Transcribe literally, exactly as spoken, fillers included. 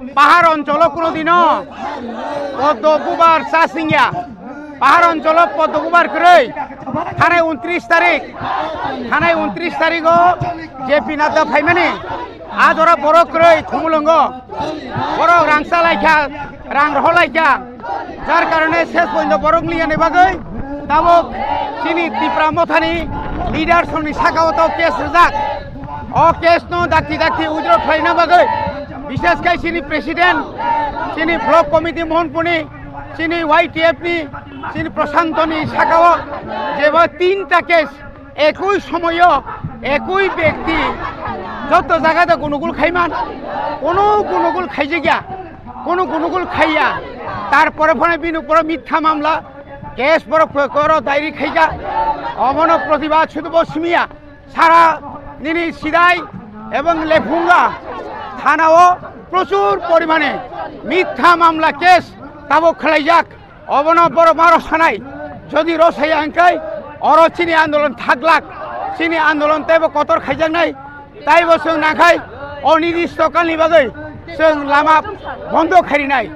Pahar oncholo kuno dino poddo bubar cha singya. Pahar oncholo poddo bubar kwrwi. Thanai untris tarik, thanai untris tarigo J P Nadda phaimani. A jora borok kwrwi Khumulwngo. Borok rang cha laikha, rang rohor laikha. Jar karone ses pointo borok liyani bagwi tabuk chini Tipra Mothani leader songni sakao to case rijak. O case no dakti dakti withdraw khlaina bagwi bishes khai chini president, chini block committee Mohanpurni, chini Y T F ni, chini Prashantoni sakao jeba tinta case ekoi somoyo ekoi bekti joto jagada gunugul khaiman, kono gunugul khaijakya, kono gunugul khaiya, tarpore phone bini upore mitha mamla case borok koro dairi khaija, omono protibad sudu bo simiya. Sara nini Sidai ebong Lephunga thanao prochur porimane mitha mamla case tabuk khlaijak. Obono borok ma rwsanai. Jodi rwsaya hwnkhe oro chini andolon thaglak. Chini andolon teibo kotor khaijaknai. Taibo chwng nangkhai onirdisto kalni bagwi chwng lama bondo khairinai.